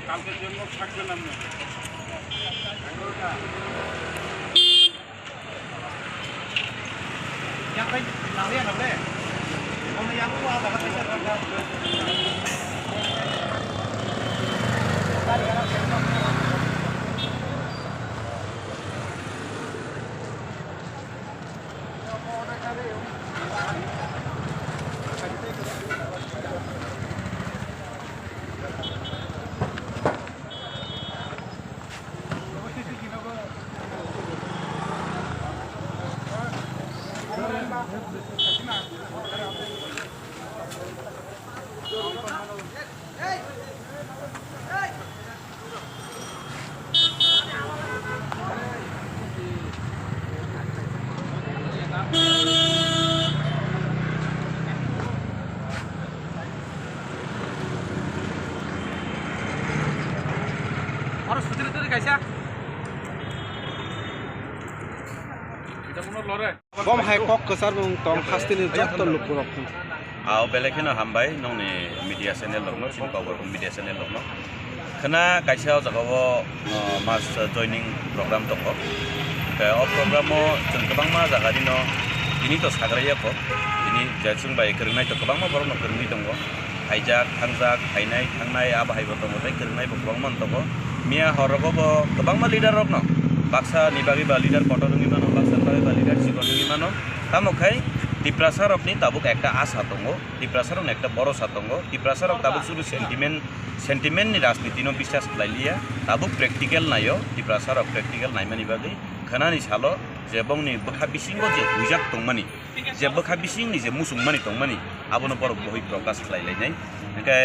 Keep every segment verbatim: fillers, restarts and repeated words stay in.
কালকের জন্য থাকবেন আপনি। Oro sutri turi kaisa. Bom hai kok kwchar bung tong hasteni jotto lukurok. Ao belai kheno hambai nongni media channel rokno, chini Kokborok media channel rokno. Khna kaisa o jaga o, uh, mass joining program tongo. Tei o program o chwng kwbangma jaga nino tini to sagraiyakho. Tini je chwng bai kwrwngnai to kwbangma borokno kwrwngwi tongo. Phaijak, thangjak, phainai, thangnai, abo hai bo tongo tei kwrwngnai bo kwbangma tongo. Miya hor rogo bo kwbangma leader rokno baksa ni bagwi ba leader kotor wngwi mano, baksa ni bagwi ba leader chikon wngwi mano. Tamo khai Tiprasa rokni tabuk ekta asa tongo, Tiprasa rokni ekta borosa tongo. Tiprasa rok tabuk suru sentiment, sentiment ni rajniti no biswas khlai liya. Tabuk practical naio, Tiprasa rok practical naimani bagwi khwnani salo je bongni bwkha bisingo je huijak tongmani, je bwkha bisingni je muchungmani tongmani, abono borok bohoi prokash khlai lainai. Hingke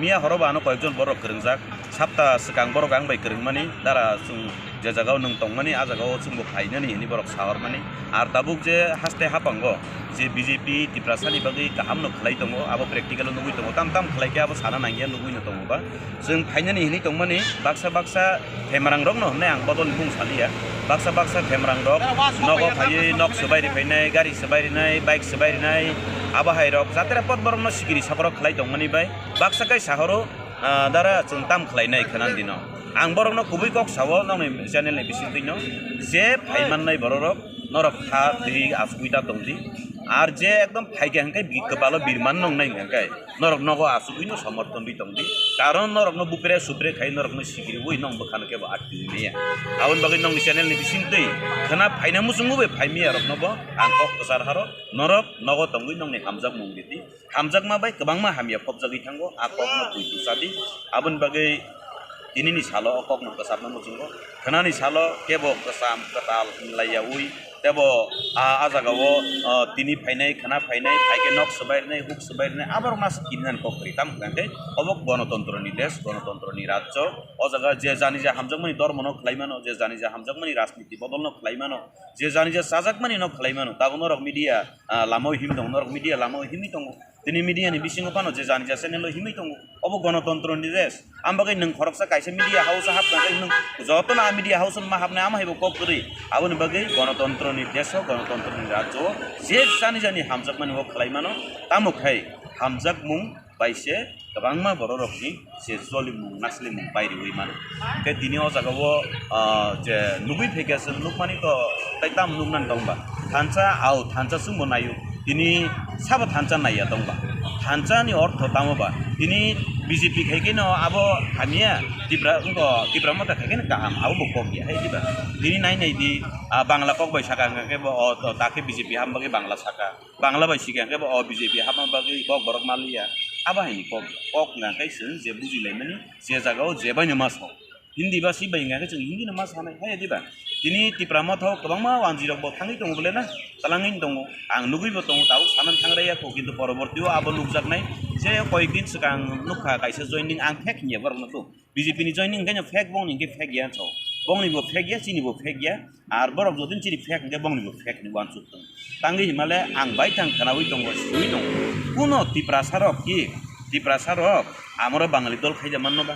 miya horo bo ano koyekjon borok kwrwngjak, sapta swkang borok ang bai kwrwngmani, dara chwng je jaga o nwng tongmani, a jaga o chwngbo phainani hinwi borok sahormani. Ar tabuk je haste hapango je B J P Tiprasani bagwi kahamno khlai tongo, abo practical o nugwi tongo, tam tam khlai khe abo sana nangya nugwino tongo ba. Chwng phainani hinwi tongmani, baksa baksa themarang rokno hwnwi ang bodolni mung saliya. Baksa baksa themarang rok nogo phaiwi nok swbai ri phainai, gari swbai rinai, bike swbai rinai, abo hai rok jatera pot borokno sikiri saborok khlai tongmani bai baksa kai sahoro, ah, dara chwng tam khlainai khwnang dino. Ang borokno kubui kok sao nokni channel ni bisingtwino je phai mannai borok rok norok kha twi achugwi ta tongdi. Ar je ekdom phaikha hwnkhe bi-, kwbalo birman nongnai hwnkhe norok nogo asugwino somorthon ri tongdi. Karon norokno bupre supre khai norokno sikiriwi nong bwkhano kebo atwi maya. Aboni bagwi nongni channel ni bisingtwi khwna phaina muchungo bai phaimaya roknobo ang kok kwchar haro norok nogo tongwi nongni hamjakmung ridi. Hamjakma bai kwbangma hamya phobjagwi thango, a kokno twi twsadi. Aboni bagwi tinini salo o kokno kwcharno muchungo. Khwnani salo kebo kwcham kwtal hinlaiyaui tebo a, a jagao, o, tini phainai, khwna phainai, phaikhe nok swbai rwnai, huk swbai rwnai, aborok masa kirinani kok kwrwi. Tamo hwnkhe obo gonotontroni desh, gonotontroni rajyo. O jaga je jani je hamjakmani dhormono khlai mano, je jani je hamjakmani rajniti bodolno khlai mano, je jani je chajakmanino khlai mano. Tabuk norok media, a, lamao him tongo, norok media lamao himwi tongo. Tini media ni bisingo phano je jani ja channel o himwi tongo, obo gonotontro ni desh. Am bagwi nwng khoroksa kaisa media house o hapna khe nwng jotono a media house o ma hapnai, amo hai bo kok kwrwi. Aboni bagwi gonotontro ni desh o, gonotontro ni rajyo o je jani jani hamjakmani o khlai mano, tamo khai hamjakmung bai se kwbangma borok rok ni se jolimung naslimung pai riwi mano. Tei tini o jaga o, ah, je nugwi phaikha chwng nukmani to tei tamo nuknani tongba. Thansa, au, thansa chwngbo naio. Tini sabo thansa naiya tongba. Thansa ni ortho tamo ba? Tini B J P khai khe no abo hamya, Tipra wngkha, Tipra Motha khai khe no kaham, abo bo kok ya hai diba? Tini nai nai di, ah, Bangla kok bai saka hwnkha khe bo o to ta khe B J P ham bagwi Bangla saka. Bangla bai sikha hwnkhe bo o B J P hapma bagwi kok borok maliya. Abo haini kok, kok hwnkha khe chwng je bujilaimani, je jaga o je baino ma sao. Hindi ba si bai hwnkha khe chwng Hindi no ma sanai, hai diba? Tini Tipra Motha o kwbangma wanjwi rok bo thangwi tongo bole na, twlangwi tongo. Ang nugwi bo tongo, tabuk sanani thangraiya kho, kintu poroborti o abo nukjaknai. Je koyek din swkang nukha kaisa joining, ang fake hinya borok no tu. B J P ni joining hwnkhe no fake, bongni hwnkhe fake ya sao. Bongni bo fake ya, chini bo fake ya. Ar borok jotoni chini fake hwnkhe bongni bo fake hinwi uansuk tongo. Tangwi himale ang bai thang khwnawi tongo, siwi tongo. Kuno Tiprasa rok ki, Tiprasa rok amoro Bangali dol khaija manno ba?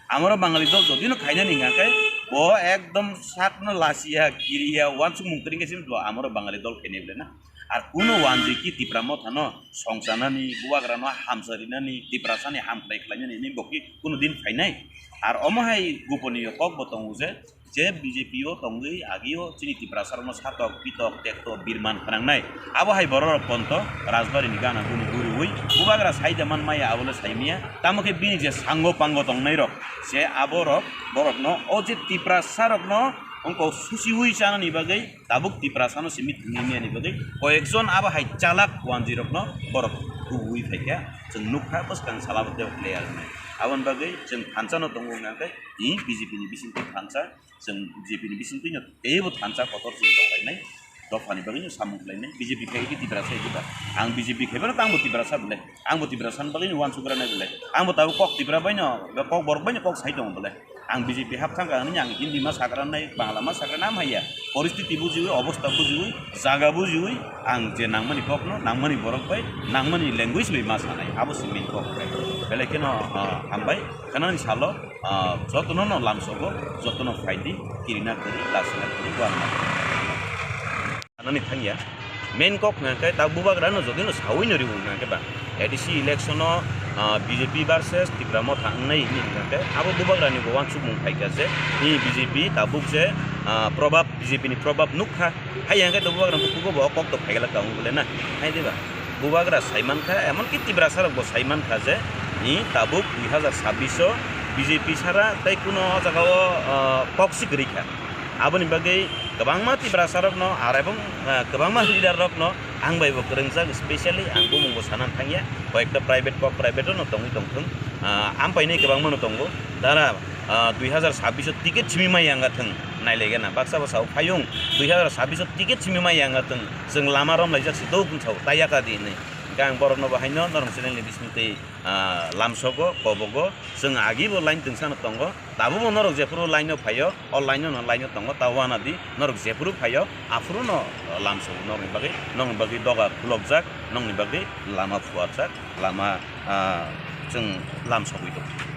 Amoro Bangali dol jotino khainani hwnkha khe bo ekdom sakno lasiya, kiriya, uansukmung kwrwngkhe simi bo amoro Bangali dol khainai bole na. Ar kuno wanjwi ki Tipra Mothano songchanani, bubagrano hamcharinani, Tiprasani hamkrai khlainani hinwi bo ki kuno din phainai? Ar omo hai goponiyo kok bo tongo je, je B J P o tongwi agio chini Tiprasarokno satok, pitok, tekto, birman khnangnai. Abo hai bororok ponto Rajbarini gana guni guriwi bubagra saida man maya, abole saimaya. Tamo khe bini je sango pango tongnairok, je aborok, borokno, o je Tiprasarokno wngkok susiwi chanani bagwi, tabuk Tiprasano simi thwngwi miyani bagwi koyekjon abo hai chalak wanjwirokno borok tubuwi phaikha. Chwng nukha bwskang sala bo tei player wngnai. Aboni bagwi chwng thansa no tongo hwnkha khe, i B J P ni bisingtwi thansa, chwng B J P ni bisingtwino teibo thansa kotor chwng tonglainai. Dophani bagwino samung khlainai. B J P khai khe Tiprasa hai diba? Ang B J P khai phano tangbo Tiprasa bole. Angbo Tiprasa ni bagwino uansuk rwnai bole. Angbo tabuk kok Tipra baino, kok borok baino kok sai tongo bole. Ang B J P hap thangkha hwnwi ang Hindi ma sakranai, Bangla ma sakranai, am haiya. Poristiti bujiwi, obostha bujiwi, jaga bujiwi, ang je nangmani kokno, nangmani borok bai, nangmani language bai ma sanai, abo se main kok bai. Belai kheno, ah, hambai, khanani salo, ah, jotono no lamsogo, jotono phaidi, kirina kwrwi, lasina kwrwi, uanma. Anani thangya. Main kok hwnkha khe ta bubagrano jodi no sawi no ribu hwnkha khe ba A D C election o, ah, B J P versus Tipra Motha wngnai hini hwnkha khe abo bubagrani bo uansukmung phaikha je, hi B J P tabuk je, ah, probab, B J P ni probab nukha. Hai hwnkha khe to bubagrano bukugo bo kok to phaikha ta wng bole na. Hai diba? Bubagra saimankha, emonki Tiprasa rok bo saimankha je, hi tabuk dui hazar sabbish o B J P sara tei kuno o jaga o, ah, kok si kwrwi kha. Aboni bagwi kwbangma Tiprasa rokno ar ebong, ah, kwbangma leader rokno ang bai bo kwrwngjak, specially ang bumung bo sana thangya, koyekta private kok private no tongwi tongthung, ah, ampainai kwbangma no tongo, tara, ah, dui hazar sabbish o ticket simi mai yang thung, nailaigena baksa bo sao phayung, dui hazar sabbish o ticket simi mai yang thung, chwng lama romlaijak se do bwsao tayaka di hinwi, hwnkhe ang borokno bo haino norok channel ni bisingtwi, ah, lamsogo, kobogo, chwng agi bo line twngsa no tongo. Tabukbo norok jephuru line-o phaio, o line-o no line-o tongo, ta uanadi norok jephuru phaio, aphuru no lamsogo norokni bagwi, norokni bagwi doga khulokjak, norokni bagwi lama phuarjak, lama, ah, chwng lamsogwi tongo.